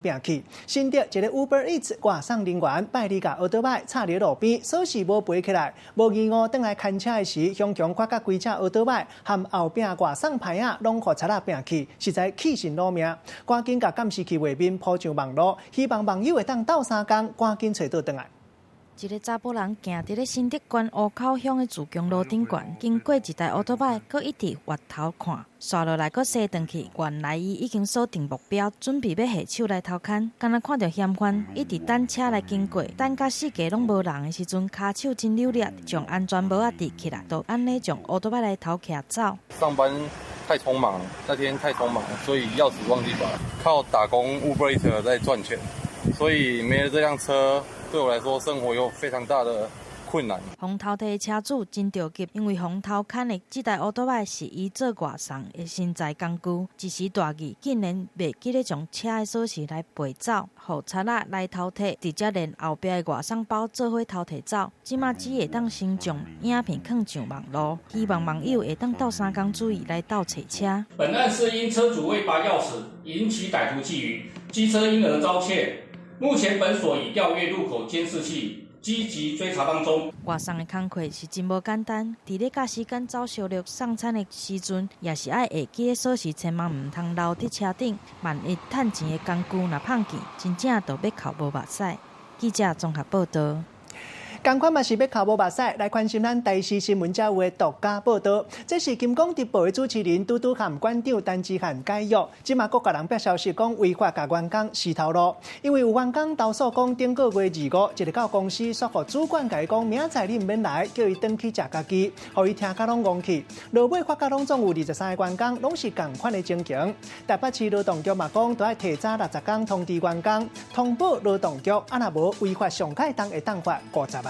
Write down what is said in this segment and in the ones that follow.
拚去。新竹一個 Uber Eats 外送人員拜二共奧多擺插佇路邊，鎖匙無拔起來，無疑誤轉來牽車的時，雄雄發覺規隻奧多擺含後壁外送牌仔攏予賊仔拚去，實在氣死老命。趕緊共監視器畫面鋪上網路，希望網友會當鬥相共，趕緊揣倒轉來。一个查埔人行佇咧新竹縣湖口鄉的自強路頂懸，經過一台烏托擺，閣一直越頭看，紲落來閣踅轉去。原來伊已經鎖定目標，準備欲下手來偷牽。敢若看著嫌犯一直等車來經過，等甲四界攏無人的時陣，跤手真溜力，將安全帽仔戴起來，就按呢將烏托擺來偷騎走。上班太匆忙，那天太匆忙，所以鑰匙忘記拔。靠打工 Uber Eats 在賺錢，所以沒了這輛車，對我來說，生活有非常大的困難。予偷提的車主真著急，因為予偷牽的這台烏托擺是伊做外送的生財工具，一時大意，竟然袂記得將車的鎖匙來拔走，予賊仔來偷提，直接連後壁的外送包做伙偷提走。這馬只會當先將影片放上網路，希望網友會當鬥相共注意來鬥揣車。本案是因車主未拔鑰匙，引起歹徒覬覦，機車因而遭竊。目前本所已調閱路口監視器，積極追查當中。外送的工課是真無簡單，佇咧佮時間走燒肉送餐的時陣，也是愛會記得鎖匙千萬毋通留佇車頂，萬一趁錢的工具若碰見，真正就欲哭無目屎。記者綜合報道。仝款嘛是欲哭無目屎，來關心咱台視新聞才有的獨家報導。這是金廣直播的主持人拄拄和館長陳之漢解約，這馬閣共人爆消息講違法共員工辞頭路，因為有員工投訴講頂個月25，一日到公司煞予主管共伊講明仔載你毋免來，叫伊轉去食家己，予伊聽甲攏戇去。落尾發覺攏總有23個員工攏是仝款的情形。台北市勞動局嘛講，著愛提早60工通知員工，通報勞動局，啊若無違法上較重會當罰50萬。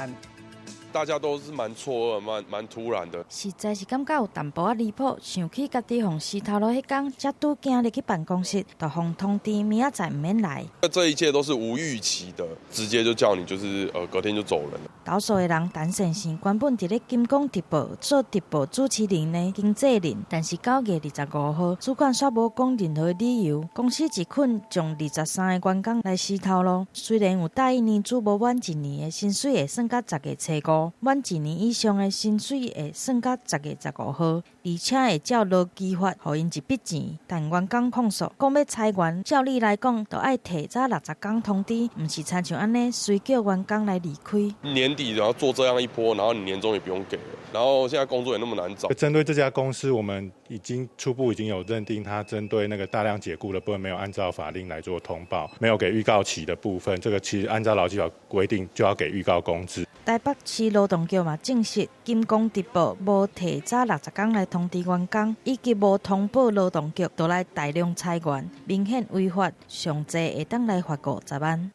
大家都是蠻錯愕、蠻突然的。實在是感覺有淡薄仔離譜，想起家己予辭頭路彼工，才拄行入去辦公室，就予通知明仔載毋免來。這一切都是無預期的，直接就叫你就是隔天就走人。投訴的人陳先生原本佇咧金廣直播做直播主持人的經紀人，但是9月25號，主管煞無講任何理由，公司一捆將23個員工來辭頭路。雖然有答應年資無滿一年的薪水會算甲10月初5，滿一年以上的薪水會算甲10月15號，而且會照勞基法予𪜶一筆錢。但員工控訴，講欲裁員，照理來講，著愛提早60工通知，毋是親像按呢隨叫員工來離開。年底然後做這樣一波，然後你年終也不用給了，然後現在工作也那麼難找。針對這家公司，我們已經初步已經有認定，他針對那個大量解僱的部分沒有按照法令來做通報，沒有給預告期的部分，這個其實按照勞基法規定就要給預告工資。台北市勞動局嘛證實，金廣直播無提早60工來通知員工，以及無通報勞動局，就來大量裁員，明顯違法，上濟會當來罰50萬。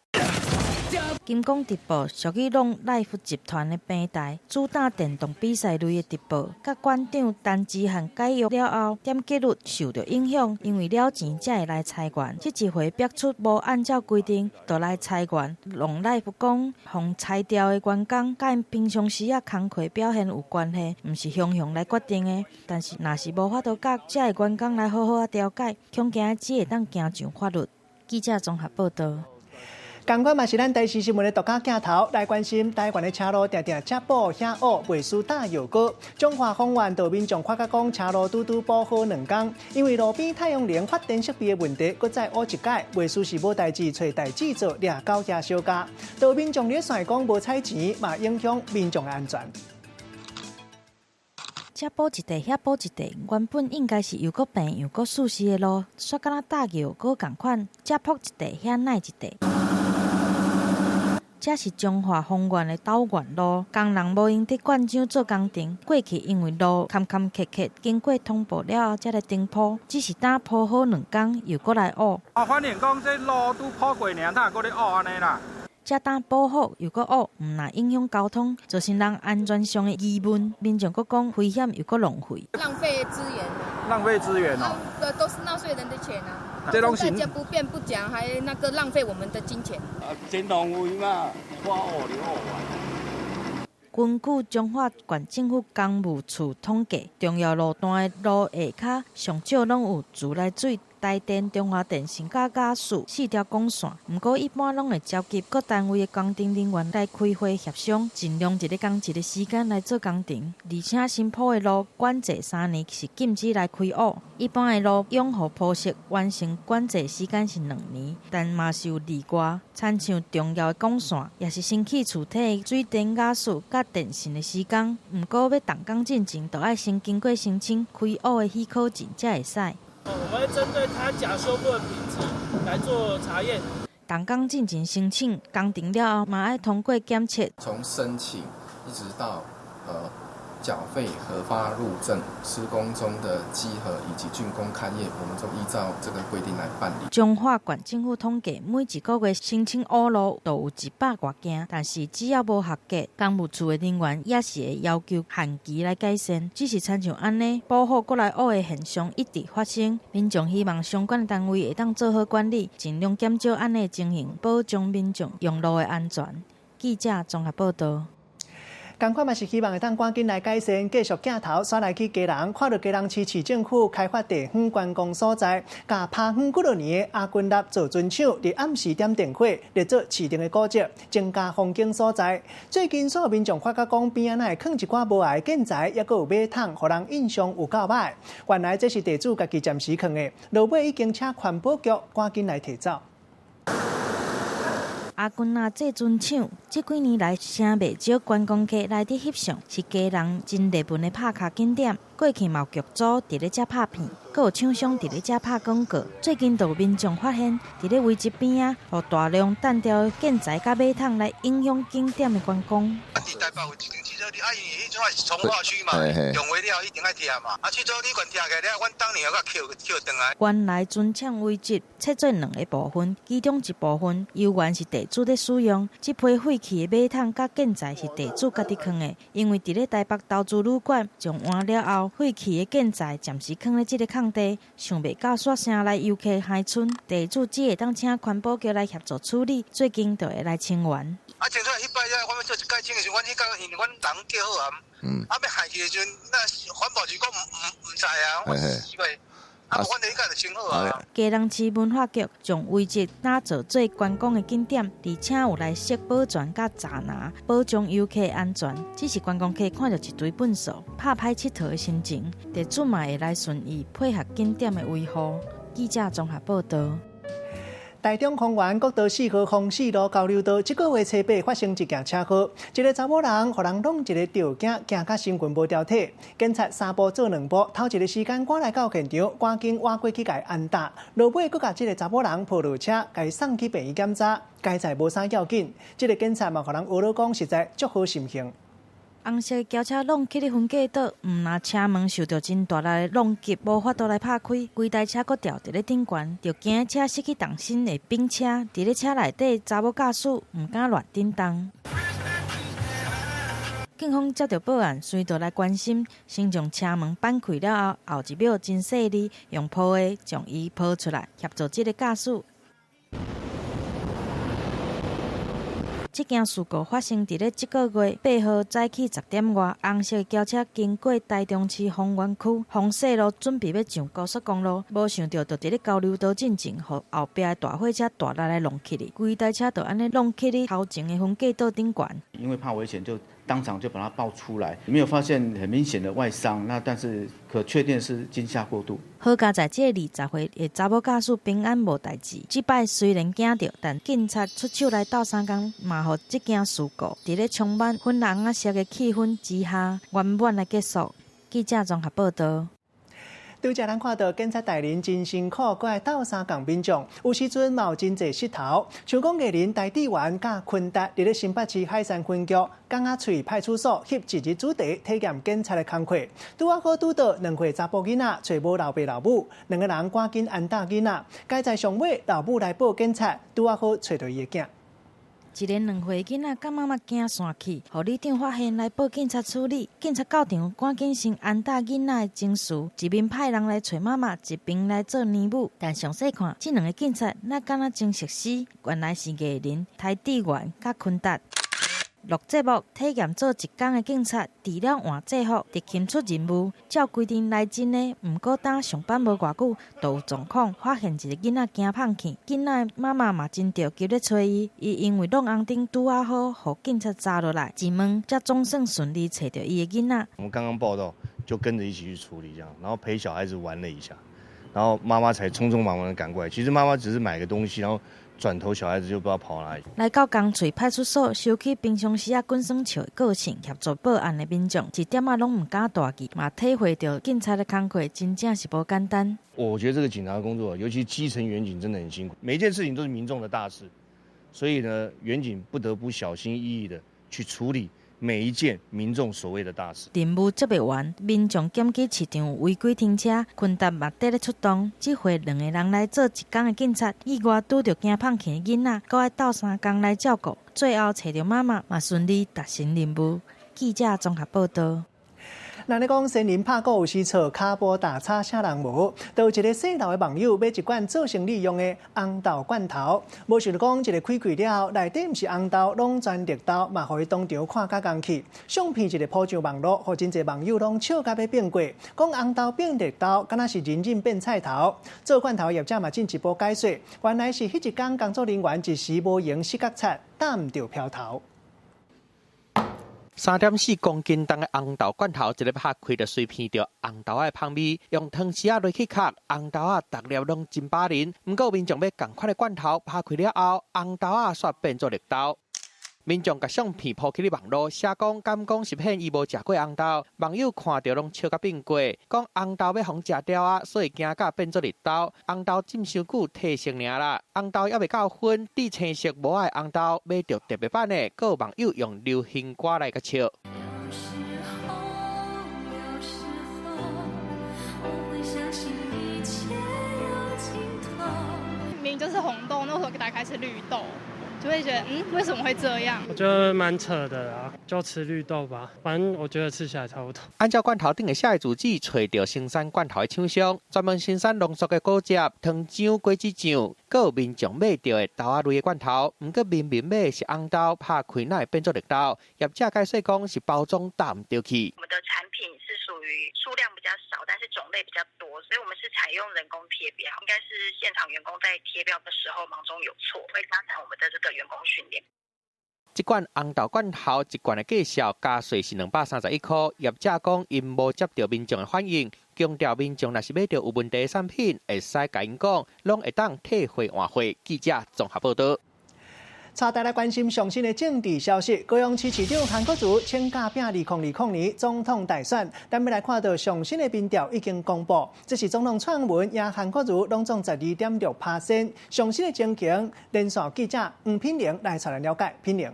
金廣直播屬於浪 Life 集團的平台，主打電動比賽類的直播。佮館長陳之漢解約了後，點擊率受著影響，因為了錢才會來裁員。這一回爆出無按照規定就來裁員，浪 Life 講，予裁掉的員工佮𪜶平常時仔工課表現有關係，毋是雄雄來決定的。但是若是無法度佮遮个員工來好好仔調解，恐驚只會當行上法律。記者綜合報導。仝款嘛是咱台視新聞的獨家鏡頭來關心台灣的車路，定定遮補遐烏，袂輸打藥膏。彰化豐原就民眾發覺講車路拄拄補好2工，因為路邊太陽能發電設備的問題，閣再烏一擺，袂輸是無代誌，揣代誌做掠狗遐小家。就民眾咧算講無彩錢，嘛影響民眾的安全。遮補一塊，遐補一塊，原本應該是又閣平又閣舒適的路，煞敢若打藥膏仝款，遮撲一塊，遐捺一塊。這是彰化豐原的斗原路，工人無閒佇灌漿做工程。過去因為路坎坎坷坷，經過通報了後才來重鋪，只是焦鋪好2工，又閣來烏。啊，反映講這路拄鋪過爾，哪閣咧烏按呢啦？這焦補好又閣烏，毋但影響交通，造成人安全上的疑問。民眾閣講危險又閣浪費。浪費資源。浪費資源哦。都是納稅人的錢啊！這攏是大家不便不講，還那個浪費我們的金錢。啊，真浪費嘛，我烏就烏完。根據彰化縣政府工務處統計，重要路段的路下跤上少攏有自來水。台電、中華電信佮亞市四條管線。毋過一般攏會召集各單位的工程人員來開會協商，盡量佇咧仝一个時間來做工程。而且新鋪的路管制3年是禁止來開挖，一般的路養護鋪設完成管制時間是2年，但嘛是有例外。親像重要的管線，也是新起厝體的水電、瓦斯佮電信的施工。毋過欲動工進前，就愛先經過申請開挖的許可證才會使。我們會針對他假修復的品質來做查驗。動工進前申請工程了後，嘛愛通過檢測。從申請一直到繳費核發入證、施工中的稽核以及竣工勘驗，我們都依照這個規定來辦理。彰化縣政府統計，每一個月申請挖路都有100外件，但是只要無合格，工務處的人員也是會要求限期來改善。只是親像按呢，補好閣來挖的現象一直發生，民眾希望相關的單位會當做好管理，盡量減少按呢情形，保障民眾用路的安全。記者綜合報道。仝款嘛是希望會當趕緊來改善，繼續鏡頭煞來去基隆，看著基隆市市政府開發地方觀光所在，共拋荒幾若年的阿君納造船廠，佇暗時點電火，列做市定的古蹟，增加風景所在。最近所有民眾發覺講邊仔哪會囥一寡無愛的建材，猶閣有馬桶，予人印象有夠歹。原來這是地主家己暫時囥的，落尾已經請環保局趕緊來提走。阿君仔製船廠，這幾年來，誠袂少觀光客來佇翕相，是基隆真熱門的拍卡景點。過去嘛有劇組佇咧遮拍片，閣有廠商佇咧遮拍廣告。最近就有民眾發現，佇咧遺跡邊仔，予大量單調的建材佮馬桶來影響景點的觀光。啊，佇台北有一間汽車旅，啊，因為彼陣是重劃區嘛，用完了一定愛拆嘛。啊，汽車旅館拆起來了，阮當年猶閣抾抾轉來。原來船廠遺跡切做兩个部分，其中一部分猶原是地主咧使用。這批廢棄的馬桶佮建材是地主家己囥的，因為佇咧台北投資旅館將換了後，廢棄的建材暫時囥咧這个空地，想袂到煞城內遊客害賰，地主只會當請環保局來協助處理，最近就會來清完。啊，清出來彼擺了，阮欲做一改清的時陣，阮彼工因為阮人叫好啊，啊欲害去的時陣，那環保局講毋知啊，我死袂。啊，阮彼工就清好啊。基隆市文化局將遺跡打造做觀光的景點，而且有來設保全佮閘欄，保障遊客安全。只是觀光客看著一堆糞掃，拍歹𨑨迌的心情，地主嘛會來順意配合景點的維護。記者綜合報道。台中豐原國道4號豐四路交流道，這个月初八發生一件車禍，一个查某人予人挵一个吊頸，驚甲神魂無條體。警察三步做兩步，頭一个時間趕來到現場，趕緊倚過去共伊按打，落尾閣共這个查某人抱落車，共伊送去病院檢查，佳哉無啥要緊。這个警察嘛，予人學咧講，實在足好心胸。紅色轎車挵去咧分隔島，毋但車門受著真大力的挵擊，無法度來拍開，規台車閣吊佇咧頂懸，著驚車失去重心會反車。佇咧車內底，查某駕駛毋敢亂振動。警方接著報案，隨到來關心，先將車門扳開了後，後一秒真細膩，用抱的將伊抱出來，協助這个駕駛。這件事故發生佇咧這个月8號早起10點外，紅色轎車經過台中市豐原區豐勢路，準備欲上高速公路，無想著就佇咧交流道進前，予後壁的大貨車大力來挵去哩，規台車就按呢挵去哩頭前的分隔島頂懸。因為怕危險，就當場就把它抱出來，沒有發現很明顯的外傷，那但是可確定是驚嚇過度。好佳哉這个20歲的查某駕駛平安無代誌，這擺雖然驚著，但警察出手來鬥相共，嘛予這件事故佇咧充滿粉紅仔色的氣氛之下圓滿來結束。記者綜合報道。拄才咱看到警察大人真辛苦，閣來鬥相共民眾，有時陣嘛有真濟失頭，像講藝人台智源佮坤達佇咧新北市海山分局港仔喙派出所翕一日主題體驗警察的工課，拄仔好拄著2歲查埔囡仔揣無老爸老母，兩个人趕緊按打囡仔，佳哉上尾老母來報警察，拄仔好揣著伊的囝。一个2歲囡仔佮媽媽驚散去，予里長發現來報警察處理。警察到場，趕緊先安撫囡仔的情緒，一邊派人來揣媽媽，一邊來做娘母。但詳細看，這兩个警察哪敢若真熟悉？原來是藝人台智源佮坤達。录节目体验做一工的警察，除了换制服、执勤出任务，照规定来真的。毋过，当上班无偌久，就有状况，发现一个囡仔惊胖去，囡仔妈妈嘛真著急咧揣伊，伊因为弄红灯拄仔好，予警察查落来，一问才总算顺利揣著伊的囡仔。我们刚刚报到，就跟着一起去处理这样，然后陪小孩子玩了一下，然后妈妈才匆匆忙忙的赶过来。其实妈妈只是买个东西，然后转头小孩子就不知道跑哪里。来到江翠派出所收起平常时仔滚耍笑的个性，协助报案的民众一点仔拢毋敢大意，嘛体会著警察的工课真正是无简单。我觉得这个警察工作，尤其基层员警真的很辛苦，每一件事情都是民众的大事，所以呢，员警不得不小心翼翼的去处理每一件民众所谓的大事。任务接袂完，民众检举市场违规停车，昆达嘛缀咧出动。这回两个人来做一工的警察，意外拄著惊胖去的囡仔，阁爱斗相共来照顾，最后揣著妈妈，嘛顺利达成任务。记者综合报道。咱咧讲仙人拍鼓有时错，跤步踏差啥人无？就有一个细路的网友买一罐做生理用的红豆罐头，无想著讲一个开开了后，内底毋是红豆，拢全绿豆，嘛予伊当场看甲仝去。相片一个铺上网路，予真济网友拢笑甲欲变过，讲红豆变绿豆，敢若是人参变菜头。做罐头业者嘛进一步解释，原来是彼一工工作人员一时无闲视觉擦，担毋著瓢头。 3.4公斤重的红豆罐头，一个拍开就随闻著红豆仔的芳味，用汤匙仔落去敲，红豆仔逐粒拢真饱腍。毋过民众买仝款的罐头，拍开了后，红豆仔煞变做绿豆。民众共相片 po 去咧网路，写讲敢讲是骗伊无食过红豆，网友看著拢笑甲变过，讲红豆欲予人食掉啊，所以惊甲变做绿豆。红豆浸伤久褪色尔啦，红豆犹未够粉，紫青色无爱红豆，买著特别版的，阁有网友用流行歌来共笑。有时候，有时候，我会相信一切有尽头。明明就是红豆，那时候打开是绿豆。就会觉得，为什么会这样？我觉得蛮扯的啦，就吃绿豆吧，反正我觉得吃起来差不多。按照罐头顶的写字纸，揣著生产罐头的厂商，专门生产浓缩的果汁、糖浆、果子酱，阁有民众买著的豆仔类的罐头。毋过明明买的是红豆，拍开哪会变做绿豆？业者解释讲是包装搭毋著去。我们的产品是属于数量比较少，但是种类比较多，所以我们是采用人工贴标，应该是现场员工在贴标的时候忙中有错，会加强我们的这个员工训练。这罐红豆罐头一罐的价数加税是231块。业者讲𪜶无接著民众的反应，强调民众若是买著有问题的产品，会使共𪜶讲，拢会当退货换货。记者综合报道。带大家来关心上新的政治消息。高雄市市长韩国瑜请假拼2020年总统大选，咱欲来看著上新的民调已经公布，这是总统蔡英文赢韩国瑜拢总12.6%。上新的情形，连线记者黄品玲来带咱了解。品玲。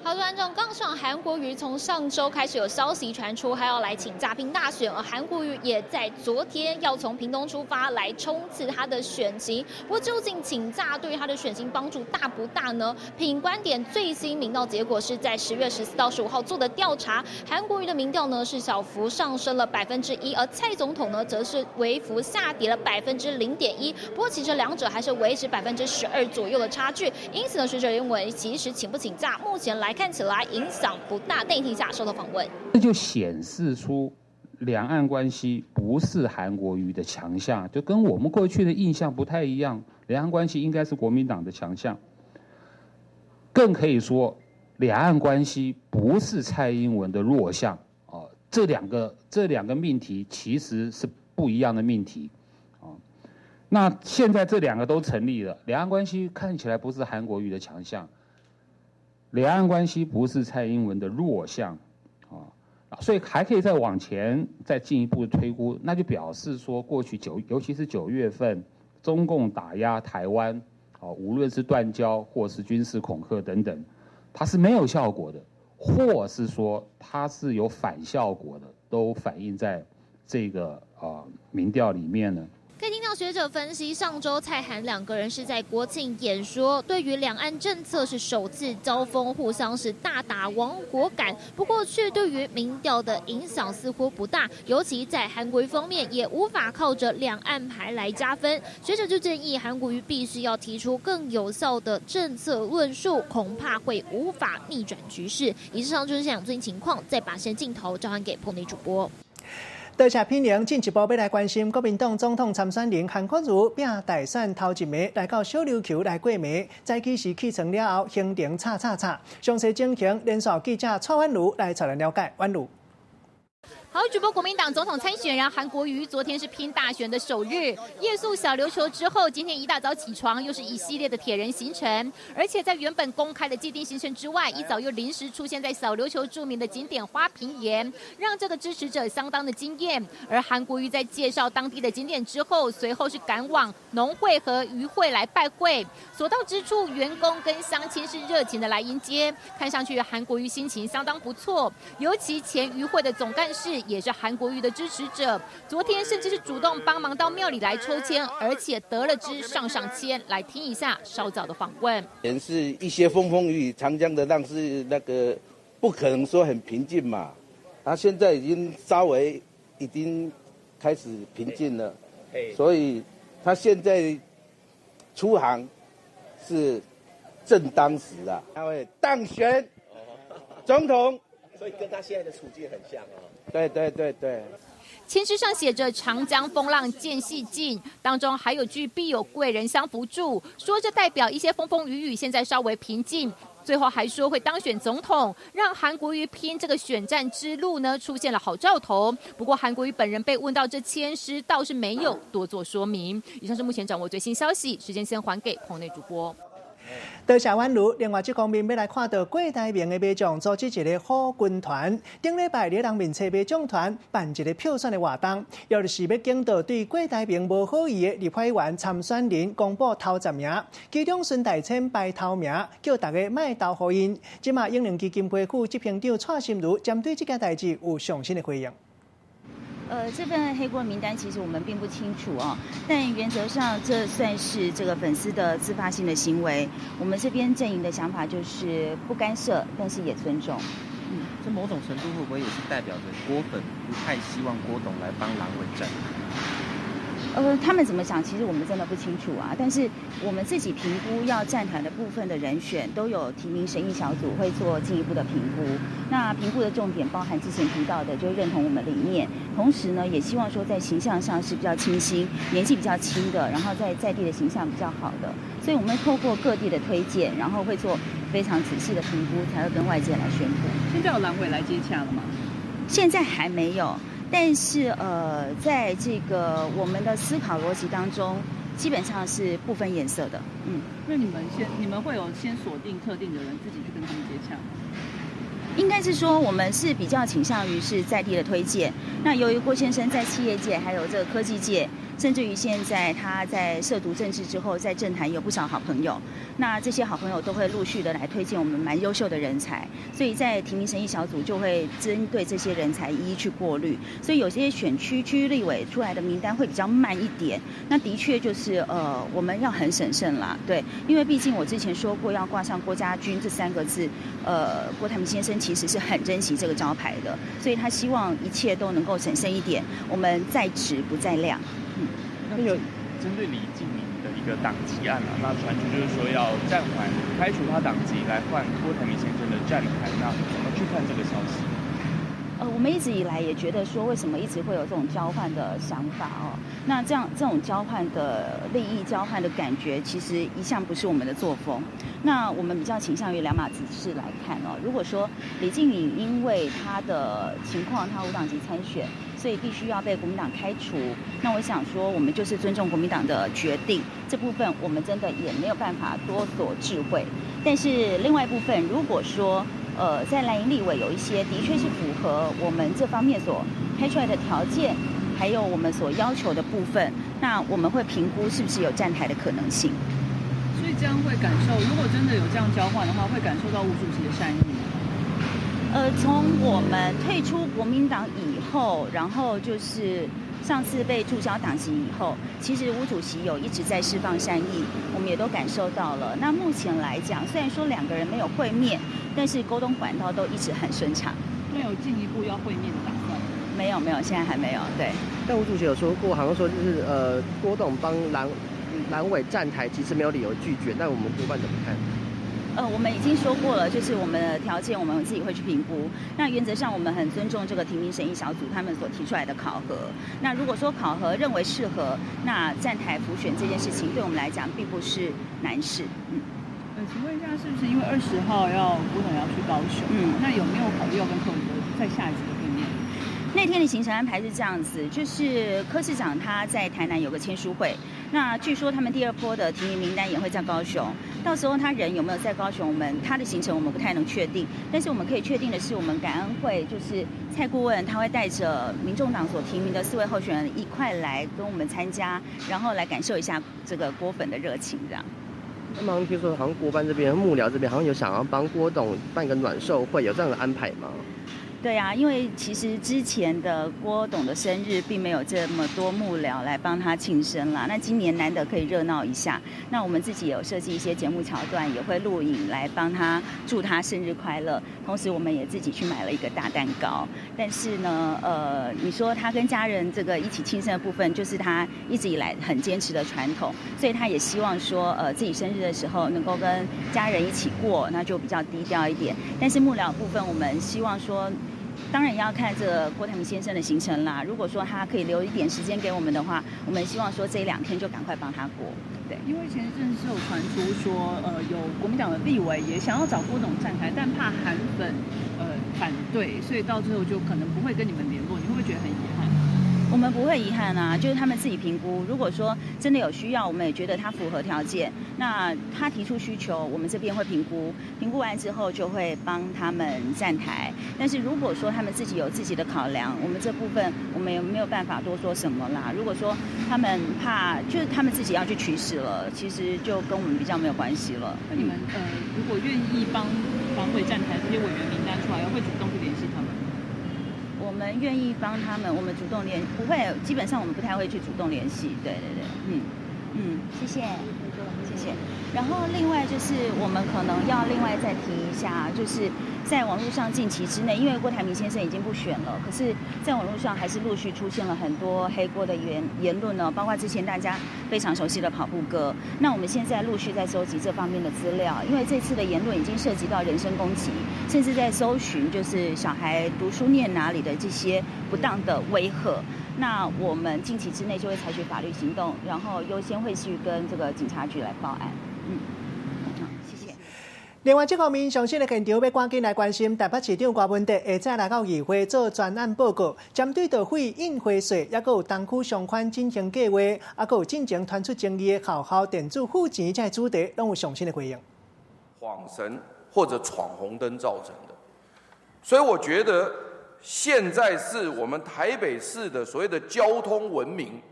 好，观众，杠上韩国瑜从上周开始有消息传出，还要来请假拼大选，而韩国瑜也在昨天要从屏东出发来冲刺他的选情。不过，究竟请假对于他的选情帮助大不大呢？品观点最新民调结果是在10月14到15号做的调查，韩国瑜的民调呢是小幅上升了1%，而蔡总统呢则是微幅下跌了0.1%。不过，其实两者还是维持12%左右的差距。因此呢，学者认为，其实请不请假，目前来看起来影响不大。内听下受到访问，这就显示出两岸关系不是韩国瑜的强项，就跟我们过去的印象不太一样。两岸关系应该是国民党的强项，更可以说两岸关系不是蔡英文的弱项哦。这两个命题其实是不一样的命题啊。那现在这两个都成立了，两岸关系看起来不是韩国瑜的强项。两岸关系不是蔡英文的弱项，啊，所以还可以再往前再进一步推估，那就表示说，过去九，尤其是9月份，中共打压台湾，啊，无论是断交或是军事恐吓等等，它是没有效果的，或是说它是有反效果的，都反映在这个民调里面呢。可以听到党学者分析，上周蔡韩两个人是在国庆演说，对于两岸政策是首次交锋，互相是大打亡国感。不过，却对于民调的影响似乎不大，尤其在韩国瑜方面也无法靠着两岸牌来加分。学者就建议韩国瑜必须要提出更有效的政策论述，恐怕会无法逆转局势。以上就是现场最新情况，再把先镜头交还给棚内主播。多谢品玲，进一步欲来关心国民党总统参选人韩国瑜拼大选头一暝来到小琉球来过暝，早起时起床了后行程吵吵吵，详细情形连线记者蔡婉如来带咱了解。婉如。好，主播，国民党总统参选人韩国瑜昨天是拼大选的首日，夜宿小琉球之后，今天一大早起床，又是一系列的铁人行程，而且在原本公开的既定行程之外，一早又临时出现在小琉球著名的景点花瓶岩，让这个支持者相当的惊艳。而韩国瑜在介绍当地的景点之后，随后是赶往农会和渔会来拜会，所到之处，员工跟乡亲是热情的来迎接，看上去韩国瑜心情相当不错，尤其前渔会的总干事也是韩国瑜的支持者，昨天甚至是主动帮忙到庙里来抽签，而且得了支上上签。来听一下稍早的访问。也是一些风风雨雨，长江的浪是那个不可能说很平静嘛，他现在已经稍微已经开始平静了，所以他现在出航是正当时啊，他会当选总统。所以跟他现在的处境很像啊。对对对对。签诗上写着“长江风浪渐细尽”，当中还有句“必有贵人相扶助”，说这代表一些风风雨雨现在稍微平静。最后还说会当选总统，让韩国瑜拼这个选战之路呢出现了好兆头。不过韩国瑜本人被问到这签诗，倒是没有多做说明。以上是目前掌握最新消息，时间先还给棚内主播。多谢婉如。另外，这方面欲来看到郭台铭的马将组织一个好军团，顶礼拜咧人面册马将团办一个票选的活动，也就是欲警告对郭台铭无好意的立法院参选人公布头十名，其中孙大千排头名，叫大家莫投予𪜶。这马永龄基金会副执行长蔡心如针对这件代志有上新的回应。这份黑锅名单其实我们并不清楚哦，但原则上这算是这个粉丝的自发性的行为。我们这边阵营的想法就是不干涉，但是也尊重。这某种程度会不会也是代表着郭粉不太希望郭董来帮蓝委站？他们怎么想，其实我们真的不清楚啊。但是我们自己评估要站台的部分的人选，都有提名审议小组会做进一步的评估。那评估的重点包含之前提到的，就认同我们理念，同时呢，也希望说在形象上是比较清新、年纪比较轻的，然后在地的形象比较好的。所以我们透过各地的推荐，然后会做非常仔细的评估，才会跟外界来宣布。现在有蓝委来接洽了吗？现在还没有。但是在这个我们的思考逻辑当中，基本上是不分颜色的。那你们会有先锁定特定的人，自己去跟他们接洽吗？应该是说，我们是比较倾向于是在地的推荐。那由于郭先生在企业界，还有这个科技界，甚至于现在他在涉足政治之后，在政坛有不少好朋友。那这些好朋友都会陆续的来推荐我们蛮优秀的人才，所以在提名审议小组就会针对这些人才一一去过滤。所以有些选区区立委出来的名单会比较慢一点。那的确就是我们要很审慎啦，对，因为毕竟我之前说过要挂上郭家军这三个字，郭台铭先生其实是很珍惜这个招牌的，所以他希望一切都能够审慎一点，我们在质不在量。那个针对李进明的一个党籍案啊，那传出就是说要暂缓开除他党籍来换郭台铭先生的站台，那怎么去看这个消息？我们一直以来也觉得说，为什么一直会有这种交换的想法哦？那这样这种交换的利益交换的感觉，其实一向不是我们的作风。那我们比较倾向于两码子事来看哦。如果说李进颖因为他的情况，他无党籍参选，所以必须要被国民党开除，那我想说，我们就是尊重国民党的决定，这部分我们真的也没有办法多所智慧。但是另外一部分，如果说在蓝营立委有一些的确是符合我们这方面所开出来的条件，还有我们所要求的部分，那我们会评估是不是有站台的可能性。所以这样会感受，如果真的有这样交换的话，会感受到吴主席的善意吗？从我们退出国民党以后，然后就是上次被注销党籍以后，其实吴主席有一直在释放善意，我们也都感受到了。那目前来讲，虽然说两个人没有会面，但是沟通管道都一直很顺畅。没有进一步要会面的打算？没有，没有，现在还没有。对。但吴主席有说过，好像说就是郭董帮蓝委站台，其实没有理由拒绝。那我们郭办怎么看？我们已经说过了，就是我们的条件，我们自己会去评估。那原则上，我们很尊重这个提名审议小组他们所提出来的考核。那如果说考核认为适合，那站台辅选这件事情，对我们来讲并不是难事。请问一下，是不是因为20号要郭董要去高雄？那有没有考虑要跟柯文哲再下一次的会面？那天的行程安排是这样子，就是柯市长他在台南有个签书会，那据说他们第二波的提名名单也会在高雄，到时候他人有没有在高雄，我们他的行程我们不太能确定，但是我们可以确定的是，我们感恩会就是蔡顾问他会带着民众党所提名的4位候选人一块来跟我们参加，然后来感受一下这个郭粉的热情，这样。那么听说好像郭办这边、幕僚这边好像有想要帮郭董办个暖寿会，有这样的安排吗？对啊，因为其实之前的郭董的生日并没有这么多幕僚来帮他庆生啦。那今年难得可以热闹一下，那我们自己有设计一些节目桥段，也会录影来帮他祝他生日快乐。同时，我们也自己去买了一个大蛋糕。但是呢，你说他跟家人这个一起庆生的部分，就是他一直以来很坚持的传统，所以他也希望说，自己生日的时候能够跟家人一起过，那就比较低调一点。但是幕僚部分，我们希望说，当然也要看这个郭台铭先生的行程啦。如果说他可以留一点时间给我们的话，我们希望说这2天就赶快帮他过。对，因为前一阵是有传出说，有国民党的立委也想要找郭董站台，但怕韩粉反对，所以到最后就可能不会跟你们联络。你会不会觉得很遗憾？我们不会遗憾啊，就是他们自己评估。如果说真的有需要，我们也觉得他符合条件，那他提出需求，我们这边会评估，评估完之后就会帮他们站台。但是如果说他们自己有自己的考量，我们这部分我们也没有办法多说什么啦。如果说他们怕，就是他们自己要去取舍了，其实就跟我们比较没有关系了。那你们如果愿意帮党委站台这些委员名单出来，会主动去联系他们？我们愿意帮他们，我们主动联不会，基本上我们不太会去主动联系。对对对，谢谢，谢谢。然后另外就是我们可能要另外再提一下，就是在网络上近期之内，因为郭台铭先生已经不选了，可是在网络上还是陆续出现了很多黑郭的言论呢，包括之前大家非常熟悉的跑步哥。那我们现在陆续在收集这方面的资料，因为这次的言论已经涉及到人身攻击，甚至在搜寻就是小孩读书念哪里的这些不当的威吓。那我们近期之内就会采取法律行动，然后优先会去跟这个警察局来报案。好，谢谢。另外，这方面上新的现场要赶紧来关心台北市长郭文哲下早来到议会做专案报告，针对著废印花税，抑阁有东区商圈进行计划，抑阁有进前传出争议的学校电子付钱这个主题，拢有上新的回应。晃神或者闯红灯造成的，所以我觉得现在是我们台北市的所谓的交通文明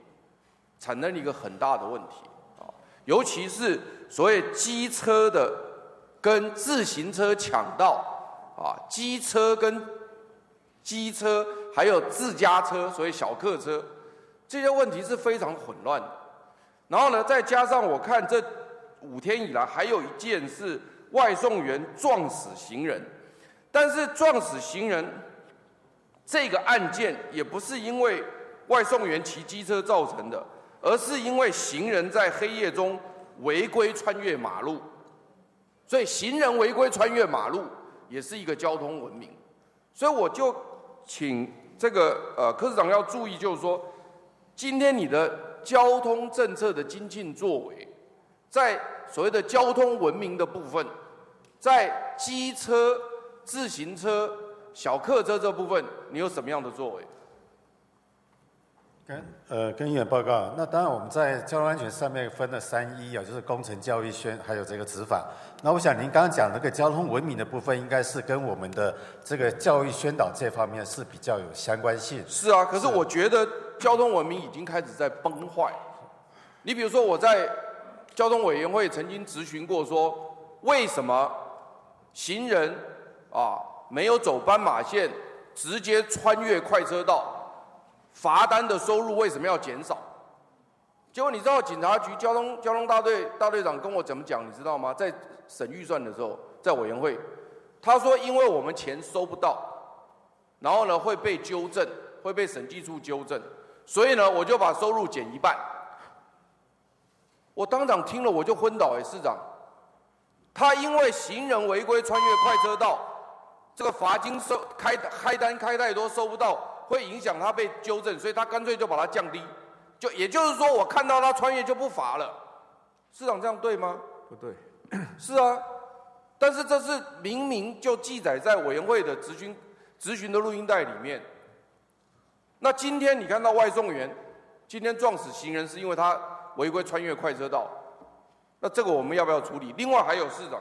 产生了一个很大的问题啊，尤其是所谓机车的跟自行车抢道啊，机车跟机车还有自家车，所谓小客车，这些问题是非常混乱的。然后呢，再加上我看这5天以来，还有一件是外送员撞死行人，但是撞死行人这个案件也不是因为外送员骑机车造成的，而是因为行人在黑夜中违规穿越马路，所以行人违规穿越马路也是一个交通文明。所以我就请这个柯市长要注意，就是说，今天你的交通政策的精进作为，在所谓的交通文明的部分，在机车、自行车、小客车这部分，你有什么样的作为？跟议员报告，那当然我们在交通安全上面分了3一啊，就是工程、教育、宣，还有这个执法。那我想您刚刚讲那个交通文明的部分，应该是跟我们的这个教育宣导这方面是比较有相关性。是啊，可是我觉得交通文明已经开始在崩坏。你比如说，我在交通委员会曾经质询过，说为什么行人啊没有走斑马线，直接穿越快车道？罚单的收入为什么要减少？结果你知道警察局交通大队大队长跟我怎么讲？你知道吗？在审预算的时候，在委员会，他说因为我们钱收不到，然后呢会被纠正，会被审计处纠正，所以呢我就把收入减一半。我当场听了我就昏倒哎，市长，他因为行人违规穿越快车道，这个罚金收开开单开太多收不到，会影响他被纠正，所以他干脆就把它降低。就也就是说，我看到他穿越就不罚了。市长这样对吗？不对。是啊，但是这是明明就记载在委员会的质询的录音带里面。那今天你看到外送员今天撞死行人，是因为他违规穿越快车道，那这个我们要不要处理？另外还有市长，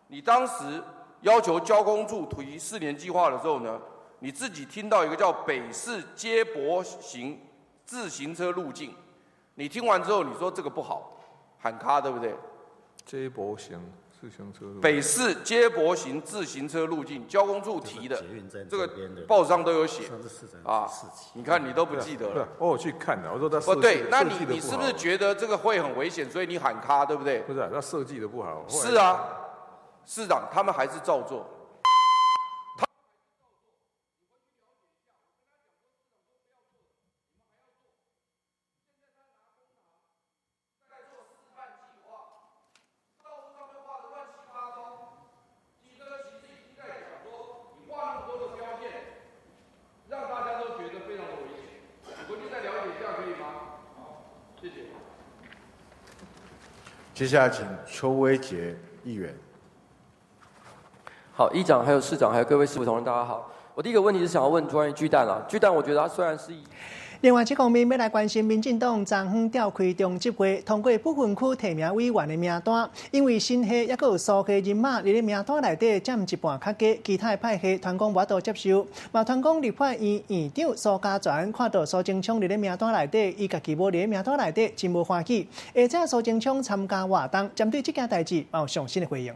你当时要求交工处提4年计划的时候呢，你自己听到一个叫北市接驳型自行车路径，你听完之后你说这个不好，喊卡对不对？接驳型自行车路。北市接驳型自行车路径，交工处提的，这个报纸上都有写啊。你看你都不记得了。我有去看的，我说他不对，那你是不是觉得这个会很危险，所以你喊卡对不对？不是，他设计的不好。是啊，市长他们还是照做。接下来请邱威杰议员。好，议长还有市长还有各位市府同仁，大家好。我第一个问题是想要问关于巨蛋啦，巨蛋我觉得它虽然是以另外，这方面欲来关心，民进党昨昏召开中执会，通过不分区提名委员的名单。因为新系抑阁有苏系人马伫咧名单内底占一半较加，其他的派系传讲无法度接受。嘛传讲立法院院长苏嘉全看到苏贞昌伫咧名单内底，伊家己无伫咧名单内底，真无欢喜。下早苏贞昌参加活动，针对这件代志，嘛有上新的回应。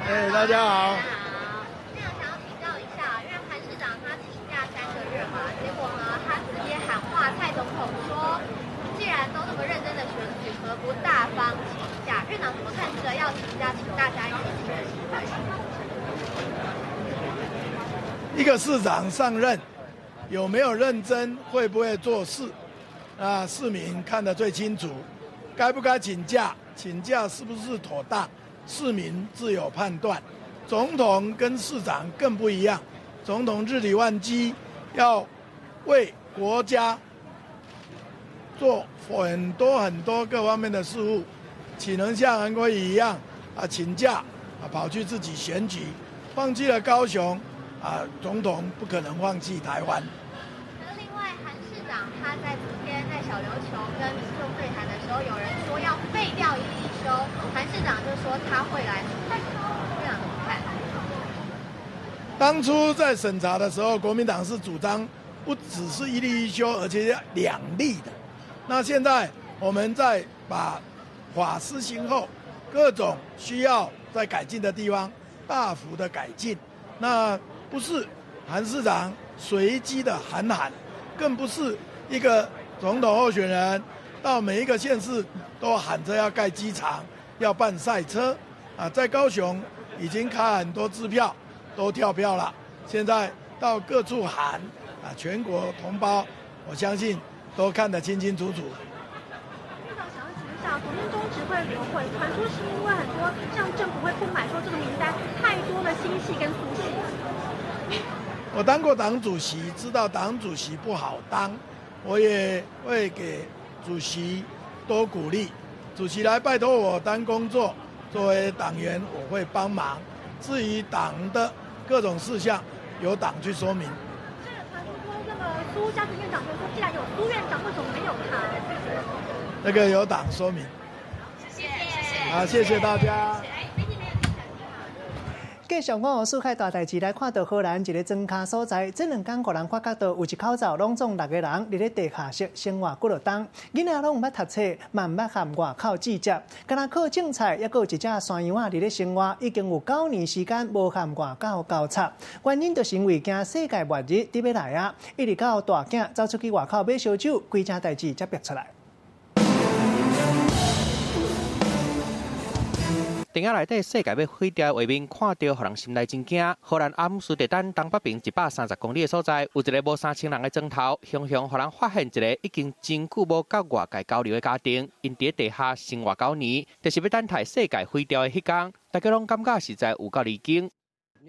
哎，大家好。那想要请教一下，因为韩市长他请假3个月嘛，结果呢，他直接喊话蔡总统说，既然都那么认真的选举，何不大方请假？院长怎么看这个要请假，请大家一起请的行为？一个市长上任有没有认真，会不会做事，啊，市民看得最清楚。该不该请假？请假是不是妥当？市民自有判断。总统跟市长更不一样，总统日理万机，要为国家做很多很多各方面的事务，岂能像韩国瑜一样啊请假啊跑去自己选举，放弃了高雄啊，总统不可能放弃台湾。那另外，韩市长他在昨天在小琉球跟民众对谈的时候，有人说要废掉一例一休，韩市长就说他会来处理，院长怎么看？当初在审查的时候，国民党是主张不只是一例一休，而且要两例的。那现在我们在把法施行后，各种需要再改进的地方大幅的改进。那不是韩市长随机的喊喊，更不是一个总统候选人到每一个县市都喊着要盖机场、要办赛车啊，在高雄已经开很多支票。都跳票了，现在到各处喊啊，全国同胞，我相信都看得清清楚楚。院长想要请问一下，昨天中执会流会传出是因为很多像政府会不满，说这个名单太多的新系跟苏系。我当过党主席，知道党主席不好当，我也会给主席多鼓励。主席来拜托我当工作，作为党员我会帮忙。至于党的各种事项，由党去说明。这个传出说，那个苏家全院长就说，既然有苏院长，为什么没有他？那个由党说明。谢谢，谢谢。好，谢谢大家。繼續我世界大代誌來看到荷蘭一个莊跤所在，這兩工予人發覺到有一口罩攏總六個人佇咧地下室生活幾落冬，囡仔攏毋捌讀冊，嘛毋捌和外口接觸，敢若靠種菜，猶閣有一隻山羊仔佇咧生活，已經有9年時間無和外口交插，原因就是因為驚世界末日佇欲來啊！一直到大囝走出去外口買燒酒，規件代誌才逼出來。電影內底世界欲毀掉的畫面，看著予人心內真驚。荷蘭阿姆斯特丹東北邊130公里的所在，有一个無三千人的莊頭，雄雄予人發現一个已經真久無佮外界交流的家庭，𪜶佇地下生活九年，就是欲等待世界毀掉的彼工，大家攏感覺實在有夠離經。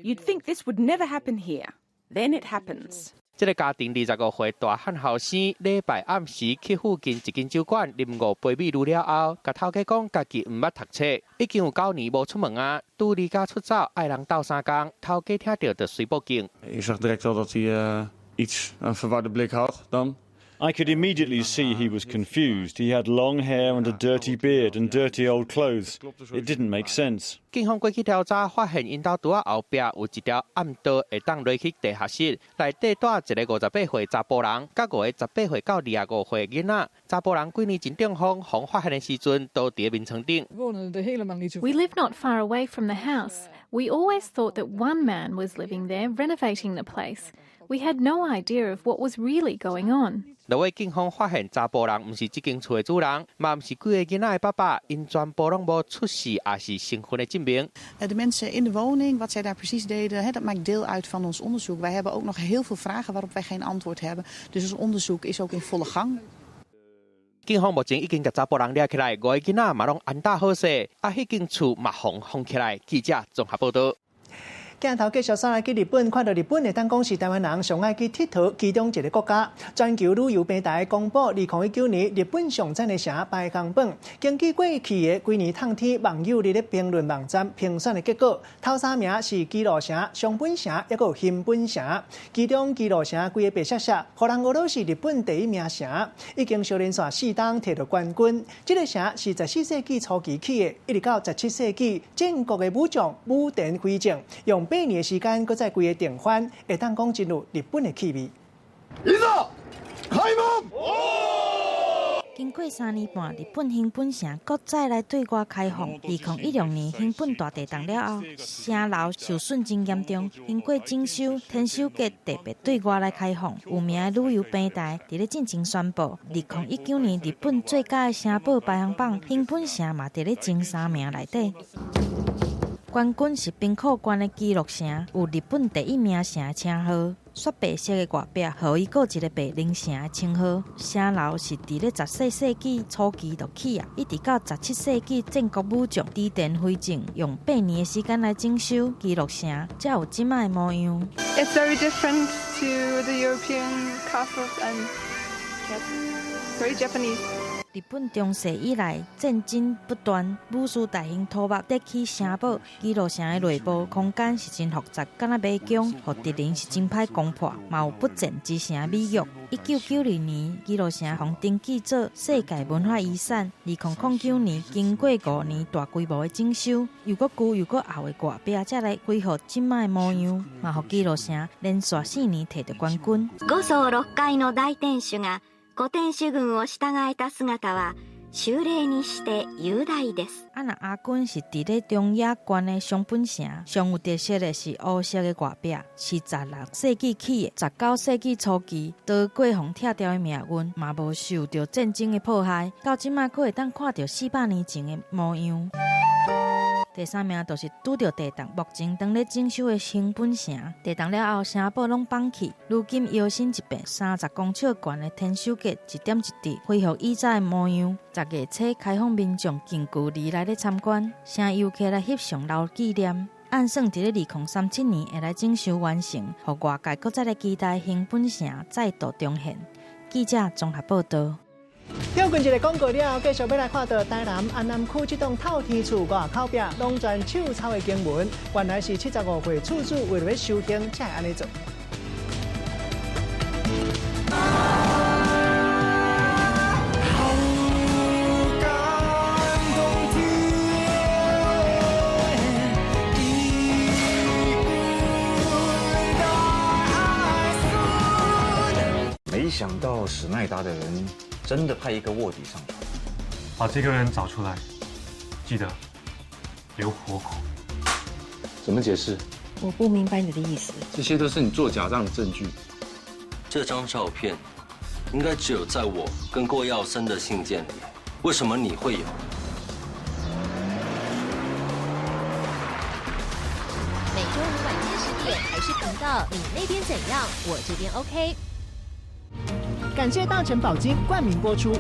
You'd think this would never happen here. Then it happens. 這个家庭25歲大漢後生，禮拜暗時去附近一間酒館啉五杯美祿了後，共頭家講家己毋捌讀冊，已經有九年無出門啊，拄離家出走，愛人鬥相共，頭家聽著就隨報警。 Ik zag direct al dat hij iets een verwarde blik had dan. I could immediately see he was confused. He had long hair and a dirty beard and dirty old clothes. It didn't make sense. 警方過去調查，發現𪜶兜厝仔後壁有一條暗道，會當落去地下室，內底蹛一个58歲查埔人，佮五个18歲到25歲囡仔。查埔人幾年前中風，予發現的時陣都佇眠床頂。 We live not far away from the house. We always thought that one man was living there, renovating the place. We had no idea of what was really going on. 落尾警方發現查埔人毋是這間厝的主人，嘛毋是幾个囡仔的爸爸，𪜶全部攏無出世抑是身份的證明。 De mensen in de woning, wat zij daar precies deden, dat maakt deel uit van ons onderzoek. Wij hebben ook nog heel veel vragen waarop wij geen antwoord hebben. Dus ons onderzoek is ook in volle gang. 警方目前已經共查埔人掠起來，五个囡仔嘛攏安搭好勢，啊，彼間厝嘛予封起來。記者綜合報導。鏡頭繼續煞來去日本，看到日本會當講是台灣人上愛去𨑨迌其中一个國家。全球旅遊平台公布，2019年日本上讚的城排行榜，根據過去的幾年透天網友佇咧評論網站評選的結果，頭三名是姬路城、熊本城，抑閣有熊本城。其中姬路城規个白雪雪，予人訛說是日本第一名城，已經相連續四冬提著冠軍。這个城是14世紀初期起的，一直到17世紀戰國的武將武田飛將用8年的時間，閣再規个定番，會當講真有日本的氣味。いざ開門！經過3年半，日本熊本城閣再來對外開放。2016年熊本大地震了後，城樓受損真嚴重。經過整修，天守閣特別對外來開放。有名的旅遊平台佇咧進前宣布，2019年日本最佳的城堡排行榜，熊本城嘛佇咧前三名內底。冠軍是兵庫縣的姬路城，有日本第一名城的稱號。雪白色的外壁，予伊閣一个白靈城的稱號。城樓是佇咧14世紀初期就起啊，一直到17世紀戰國武將織田飛將用8年的時間來整修姬路城，才有這擺的模樣。 It's very different to the European castles and yes, very Japanese. 日本中世以來戰爭不斷，武士大興土木築起城堡。姬路城的內部空間是真複雜，敢若迷宮，予敵人是真歹攻破，嘛有不戰之城的美譽。1992年，姬路城予登記做世界文化遺產。2009年，經過5年大規模的整修，又閣舊又閣厚的外壁，才來恢復這擺的模樣，嘛予姬路城連續4年提著冠軍。 5層6階の大天守が小天守群を従えた姿は秀麗にして雄大です。啊，若亞軍是佇咧長野縣的熊本城，上有特色的是烏色的外壁，是16世紀起的。19世紀初期，逃過予拆掉的命運，嘛無受著戰爭的迫害，到這擺閣會當看著400年前的模樣。第三名就是拄著地動，目前當咧整修的熊本城，地動了後城堡攏崩去，如今搖身一變30公尺懸的天守閣一點一滴恢復以早的模樣。10月初開放民眾近距離來咧參觀，請遊客來翕相留紀念。按算佇咧2037年會來整修完成，予外界閣再來期待熊本城再度重現。記者綜合報導。跳過一个廣告了後，繼續欲來看著台南安南區這棟透天厝外口壁攏全手抄的經文，原來是75歲厝主為著欲修行才會按呢做。想到史奈達的人真的派一個臥底上船，把這個人找出來，記得留活口。怎麼解釋？我不明白你的意思。這些都是你做假賬的證據。這張照片應該只有在我跟郭耀森的信件裡，為什麼你會有？每週五晚間10點，台視頻道，你那邊怎樣？我這邊 OK。感謝大成寶金冠名播出。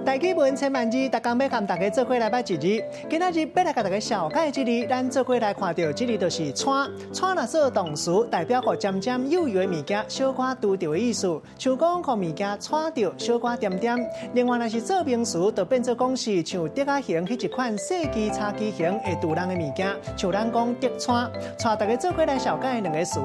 台语文千万字，逐工欲共大家做伙来捌一字。今仔日欲来共大家绍解这字，咱做伙来看著这字就是带。带若做动词，代表予尖尖幼幼的物件小可拄著的意思，像讲予物件带著小可点点。另外，若是做名词，就变做讲是像竹仔形彼一款细支叉枝形会拄人的物件，像咱讲竹带。带大家做伙来绍解两个词，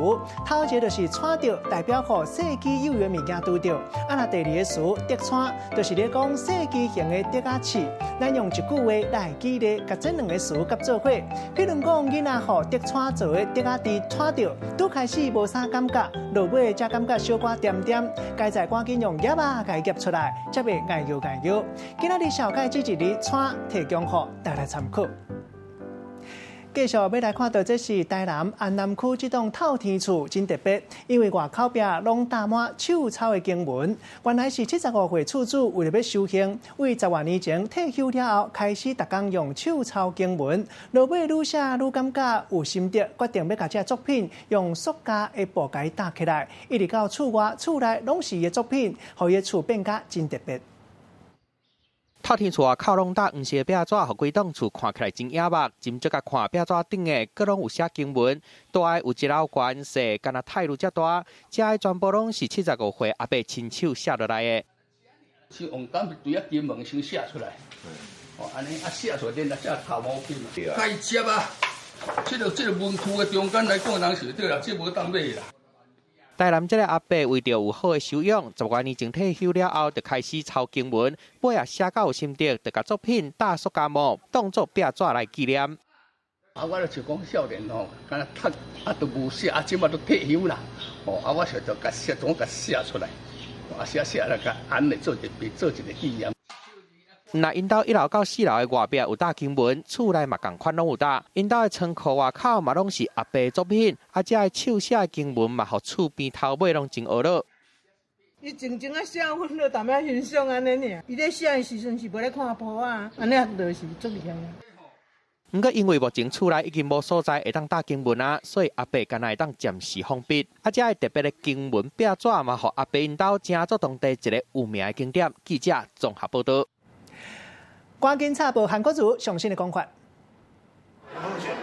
头一个就是带著，代表予细支幼幼的物件拄著。啊，若第二个词竹带，就是咧讲细支形的竹仔刺。咱用一句话来举例，共这两个词合做伙。比如讲，囡仔予竹带做的竹仔枝带著，拄开始无啥感觉，落尾才感觉小可恬恬。该在赶紧用夹仔共伊夹出来，才袂碍摇碍摇。今仔日绍解这一字带，提供予大家参考。继续欲来看到，这是台南安南區這棟透天厝真特別，因為外口壁攏貼滿手抄的經文。原來是75歲厝主為著欲修行，為10外年前退休了後，開始逐工用手抄經文。落尾愈寫愈感覺有心得，決定欲共這作品用塑膠的布共伊貼起來，一直到厝外、厝內攏是伊的作品，予伊的厝變甲真特別。透天厝外口攏貼黃色壁紙，予規棟厝看起來真野目。斟酌共看壁紙頂的，閣攏有寫經文。大的有一樓懸，細敢若太魯遮大。遮的全部攏是75歲阿伯親手寫落來的。是用鋼筆對啊經文先寫出來，哦，按呢啊寫出來，然後才頭毛筆嘛。該接啊，這個文區的中間來講，人是對啦，這無當買啦。台南這个阿伯為著有好的修養，10外年前退休了後，就開始抄經文，尾仔寫到有心得，就共作品貼塑膠膜，當作壁紙來紀念。啊，我就是講少年吼，敢若讀啊都無寫，啊這馬都退休啦。哦，啊我就就共寫，總共寫出來，啊寫寫來共按呢做一筆，做一個紀念。若𪜶兜一樓到四樓的外壁有貼經文，厝內嘛仝款攏有貼。𪜶兜的窗戶外口嘛攏是阿伯作品，啊，遮的手寫的經文嘛，予厝邊頭尾攏真呵咾。伊靜靜仔寫，阮就淡薄仔欣賞按呢爾。伊咧寫的時陣是無咧看簿仔，按呢就是足厲害啊。毋過因為目前厝內已經無所在會當貼經文啊，所以阿伯敢若會當暫時封筆。啊，遮的特別的經文壁紙嘛，予阿伯𪜶兜成做當地一個有名的景點。記者綜合報導。趕緊插播韓國瑜上新的講法。候選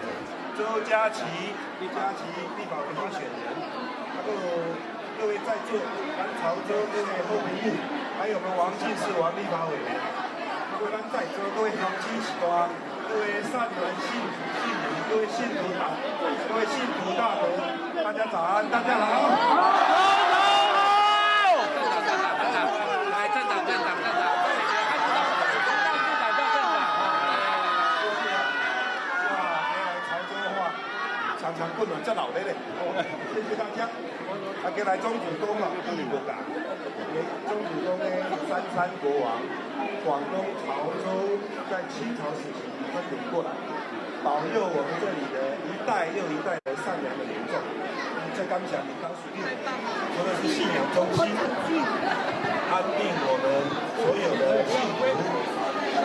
周佳琪、李佳琪立法委員候選人，還有各位在座南潮州各位好朋友，還有我們王進士王立法委員，各位咱在座各位鄉親序大，各位善男信信女，各位信徒大，各位信徒大德，大家早安，大家好。常棍啊，遮老咧咧，謝謝大家。啊，過來鐘主公啊，伊無共。鐘主公呢，三山國王，廣東潮州在清朝時期分領過來，保佑我們這裡的一代又一代的善良的民眾。再感謝林當書記，除了是信仰中心，安定我們所有的信徒，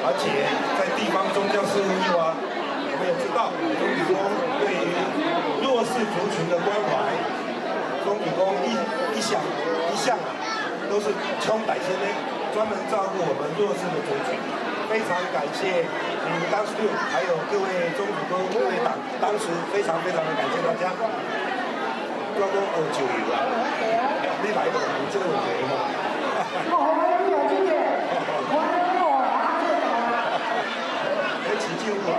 而且在地方宗教事務以外，我們也知道鐘主公對於弱勢族群的關懷，鐘主公一向都是衝歹先的，專門照顧我們弱勢的族群。非常感謝你們當時還有各位鐘主公、各位黨當時非常非常的感謝大家。我講學石油啊，你來就有這個問題嘛。你市政府啊，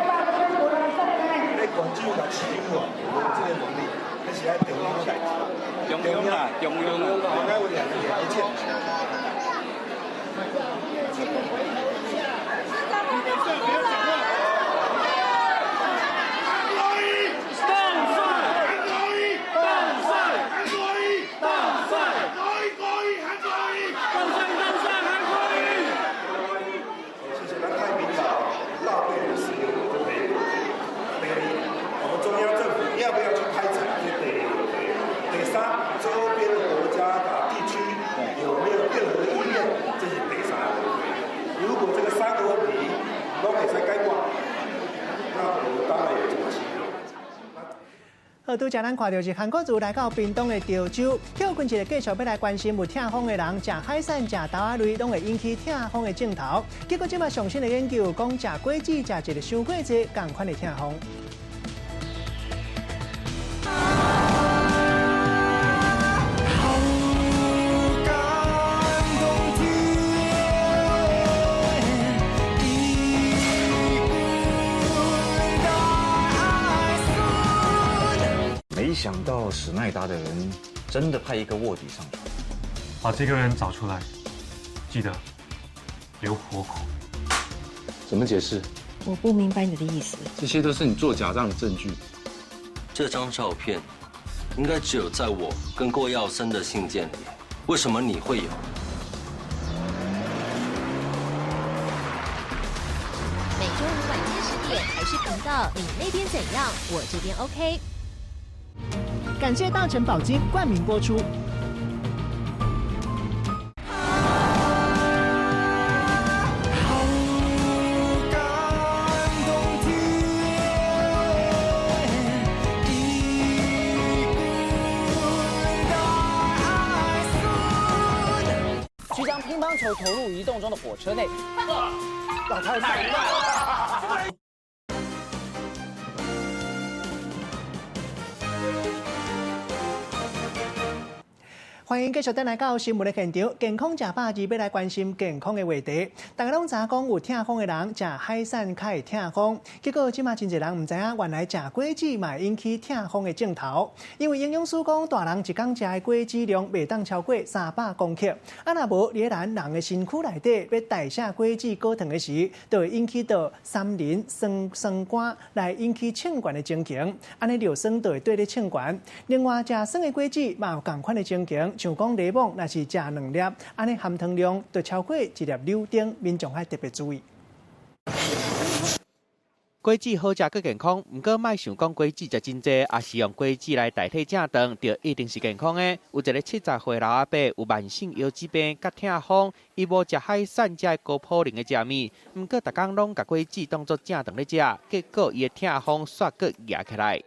你縣長甲市政府啊，無這個能力，這是愛中央的代誌。中央中央啊，应该有两个条件。要不要去开采？这第二个问题。第三，周边的国家的地区有没有任何意愿？这是第三个问题。如果这个三个问题都可以解决，那我们当然有这个机会。好，拄才咱看到是韩国瑜来到屏东的潮州，休困一下，继续欲来关心有痛风的人，食海产、食豆仔类，拢会引起痛风的症头。结果这摆上新的研究讲，食果子食一个伤过济，仝款的痛风。没想到史奈达的人真的派一个卧底上船，把这个人找出来，记得留活口。怎么解释？我不明白你的意思。这些都是你做假账的证据。这张照片应该只有在我跟郭耀森的信件里，为什么你会有？每周五晚间10点，台视频道，你那边怎样，我这边 OK。感谢大成宝金冠名播出。需将乒乓球投入移动中的火车内。老太太。欢迎继续转来到新闻的现场。健康食百二，欲来关心健康的话题。大家拢知影讲，有痛风的人食海产较会痛风。结果这马真济人毋知影，原来食果子嘛会引起痛风的症头。因为营养师讲，大人一工食的果子量袂当超过300公克。啊，若无，伫咱人的身躯内底欲代谢果子果糖的时，就会引起到三磷酸酸苷来引起肾悬的情形。按呢尿酸就会缀咧肾悬。另外，食酸的果子嘛有仝款的情形。像讲柠檬，若是食两粒，按呢含糖量就超过一粒柳丁，民众爱特别注意。果子好食阁健康，毋过莫想讲果子食真济，抑是用果子来代替正顿，就一定是健康的。有一个70岁老阿伯有慢性腰子病佮痛风，伊无食海产遮高普林的食物，毋过逐工拢共果子当做正顿咧食，结果伊的痛风煞阁夯起来。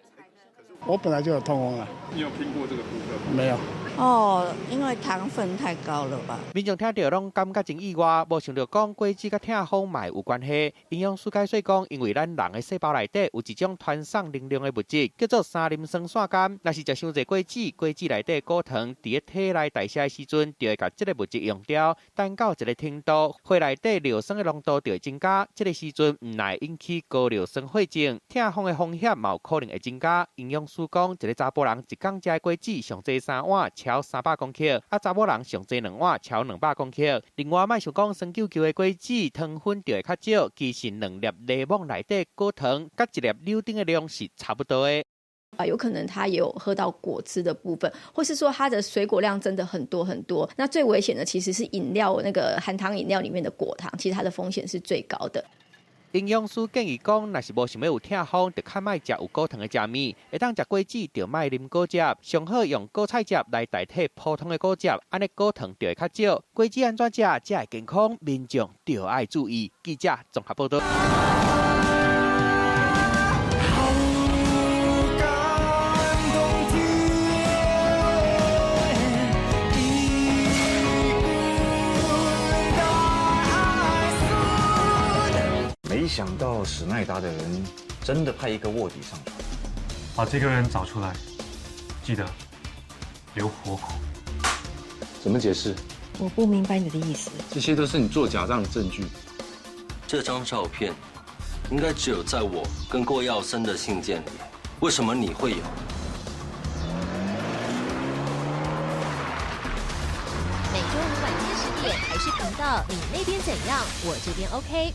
我本来就有痛风了。你有听过这个部分吗？没有。哦，因为糖分太高了吧？民众听著拢感觉真意外，无想著讲果子佮痛风嘛有关系。营养师解说讲，因为咱人的细胞内底有一种传送能量的物质，叫做三磷酸腺苷。若是食伤济果子，果子内底果糖伫咧体内代谢的时阵，就会共这个物质用掉，等到一个程度，血内底尿酸的浓度就会增加。这个时阵毋但会引起高尿酸血症，痛风的风险嘛有可能会增加。营养师讲，一个查埔人一工食的果子上济三碗，超300公克；啊，查某人上济两碗，超200公克。另外，莫想讲酸啾啾的果子糖分就会较少，其实两粒柠檬内底果糖，佮一粒柳丁的量是差不多的。啊，有可能他也有喝到果汁的部分，或是说他的水果量真的很多很多。那最危险的其实是饮料，那个含糖饮料里面的果糖，其实它的风险是最高的。营养师建议讲，若是无想欲有痛风，就较莫食有果糖的食物，会当食果子就莫啉果汁，上好用果菜汁来代替普通的果汁，按呢果糖就会较少。果子按怎食才会健康，民众就爱注意。记者综合报道。没想到史奈达的人真的派一个卧底上船，把这个人找出来，记得留活口。怎么解释？我不明白你的意思。这些都是你做假账的证据。这张照片应该只有在我跟郭耀森的信件里，为什么你会有？道，你那邊怎樣？我這邊 OK。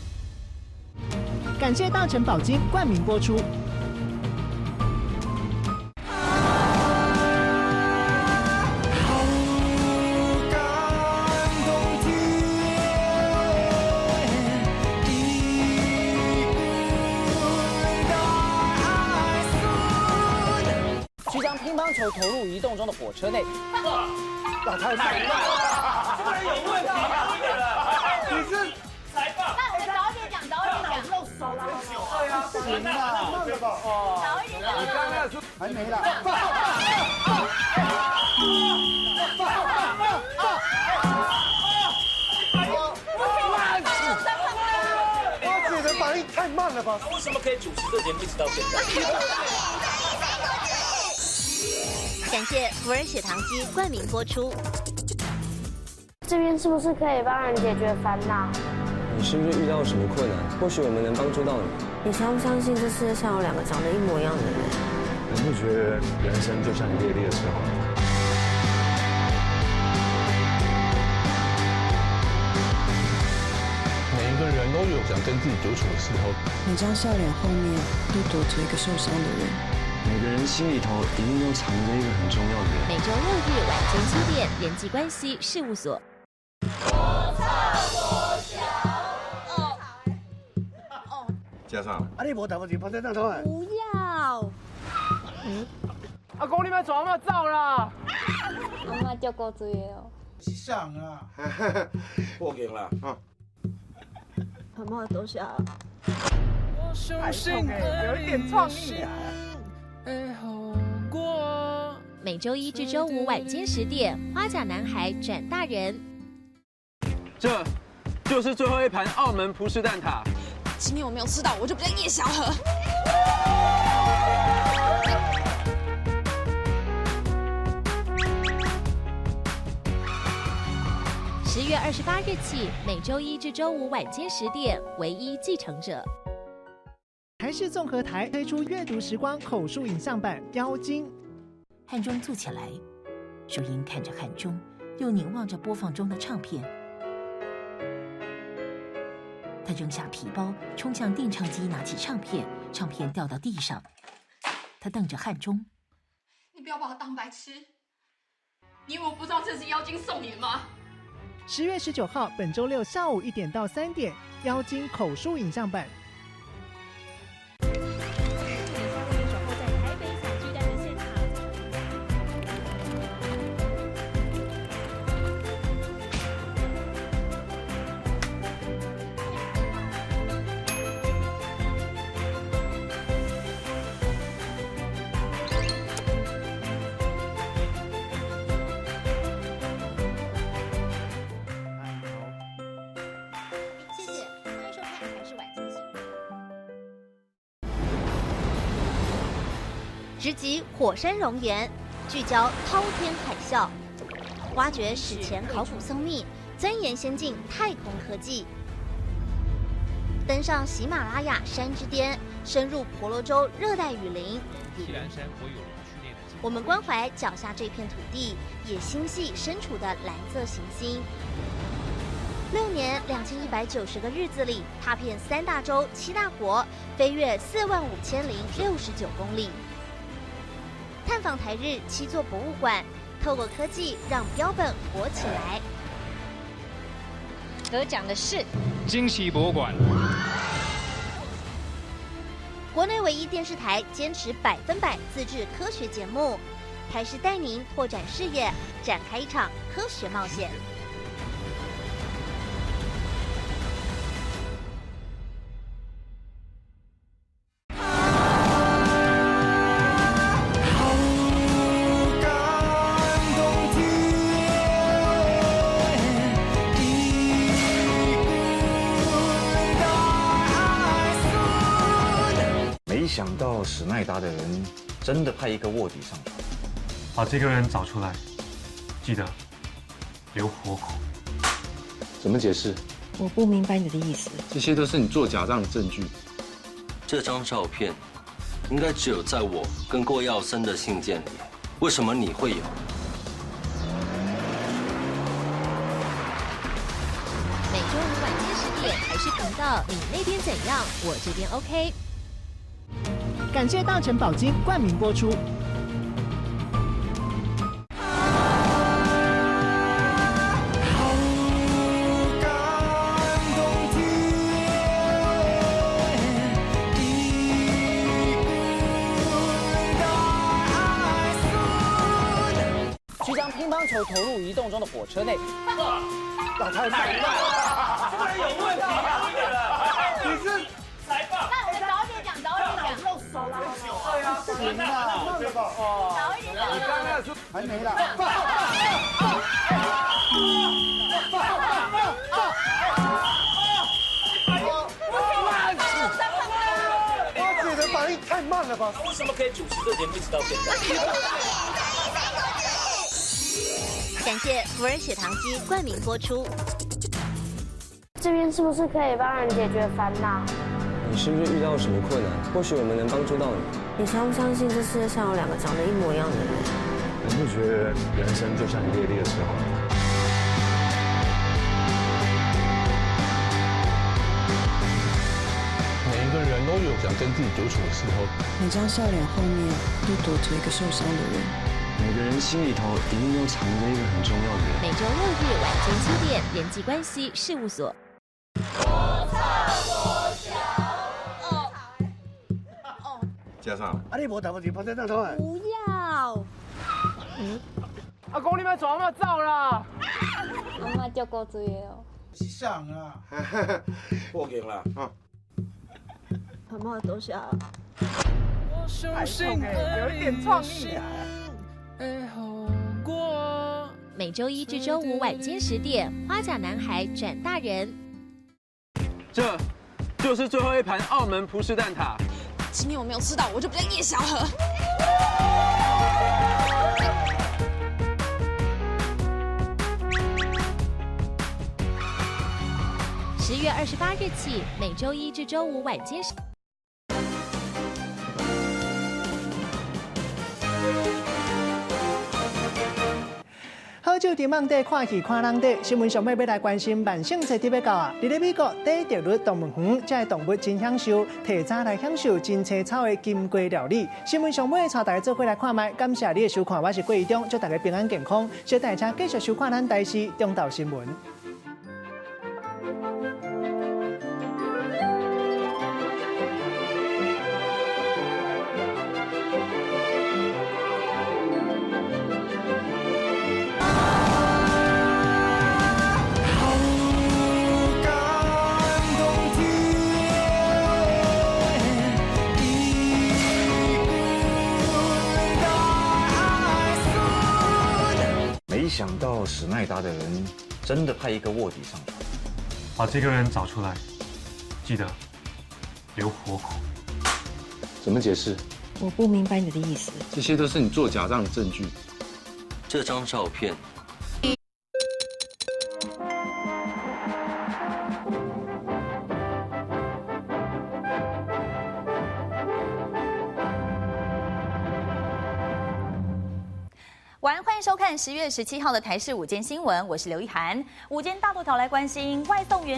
感謝大成寶金冠名播出。需將乒乓球投入移動中的火車內。老太太，這個人有問題啊！你是裁判。那我們早一點講，早一點講。用手來對啊，不行啊，對吧？早一點講。你剛剛說還沒啦。我姐的反應太慢了吧？為什麼可以主持這節目一直到現在？感謝福爾血糖機冠名播出。這邊是不是可以幫人解決煩惱？你是不是遇到什麼困難？或許我們能幫助到你。你相不相信這世界上有兩個長得一模一樣的人？你不覺得人生就像一列列車嗎？每一個人都有想跟自己獨處的時候。每張笑臉後面都躲着一個受傷的人。每個人心裡頭一定都藏着一個很重要的人。每週六日晚間7點，人際關係事務所。加上。啊，你無頭毛就放在那頭啊。不要。阿公，你莫帶阿嬤走啦！阿嬤足古錐的哦。是啥啊？破镜啦！阿嬤多謝。有一點創意啊。每週一至週五晚間10點，《花甲男孩轉大人》。這就是最後一盤澳門葡式蛋撻。今天我沒有吃到，我就不叫葉小河。10月28日起，每週一至週五晚間10點，《唯一繼承者》。台視綜合台推出閱讀時光口述影像版《妖精》。漢中坐起來，淑英看着漢中，又凝望着播放中的唱片。他扔下皮包，衝向電唱機，拿起唱片，唱片掉到地上。他瞪着漢中：“你不要把我當白痴！你以為我不知道這是妖精送你的嗎？” 10月19號，本週六下午1點到3點，《妖精》口述影像版。直擊火山熔岩，聚焦滔天海嘯，挖掘史前考古僧秘，鑽研先進太空科技，登上喜馬拉雅山之巔，深入婆羅洲熱帶雨林。我們關懷腳下這片土地，也心繫身處的藍色行星。6年2190個日子裡，踏遍3大洲7大國，飛越45069公里。探訪台日7座博物館，透過科技讓標本活起來。得獎的是驚喜博物館。國內唯一電視台堅持100%自製科學節目，台視帶您拓展視野，展開一場科學冒險。沒想到史奈達的人真的派一個臥底上船，把這個人找出來，記得留活口。怎麼解釋？我不明白你的意思。這些都是你做假賬的證據。這張照片應該只有在我跟郭耀森的信件裡，為什麼你會有？五晚间10点，台视频道，你那边怎样？我这边 OK。感谢大成宝金冠名播出。需将乒乓球投入移动中的火车内。那太慢了，这个有问题啊！你是裁判。那我们早点讲，早点讲。用手来。对啊，行啊，慢了吧？早一点讲。你刚刚说还没啦。我姐的反应太慢了吧？为什么可以主持这节目一直到现在？感谢福尔血糖机冠名播出。这边是不是可以帮人解决烦恼？你是不是遇到什么困难？或许我们能帮助到你。你相不相信这世界上有两个长得一模一样的人？你不觉得人生就像一列列车吗？每一个人都有想跟自己独处的时候。每张笑脸后面都躲着一个受伤的人。每个人心里头一定都藏着一个很重要的人。每周六日晚间7点，人际关系事务所。加上。啊，你无头毛就放在那头啊。不要。阿公，你莫带阿嬷走啦。阿嬷足古锥的哦。是啥啊？破镜啦。阿嬷多谢。有一点创意啊。每周一至周五晚间10点，《花甲男孩转大人》。这就是最后一盘澳门葡式蛋挞。今天我没有吃到，我就不叫叶小河。10月28日起，每周一至周五晚间10。好酒伫网底看戏看人底，新闻上尾欲来关心万圣节伫欲到啊！伫咧美国底特律动物园，这个动物真享受，提早来享受真青草的金瓜料理。新闻上尾带大家做伙来看觅，感谢你的收看，我是郭怡中，祝大家平安健康。小等下，请继续收看咱台视中昼新闻。没想到史奈达的人真的派一个卧底上船，把这个人找出来，记得留活口。怎么解释？我不明白你的意思。这些都是你做假账的证据。这张照片。晚安，欢迎收看10月17号的台视午间新闻，我是刘一涵。午间大头条来关心外送员。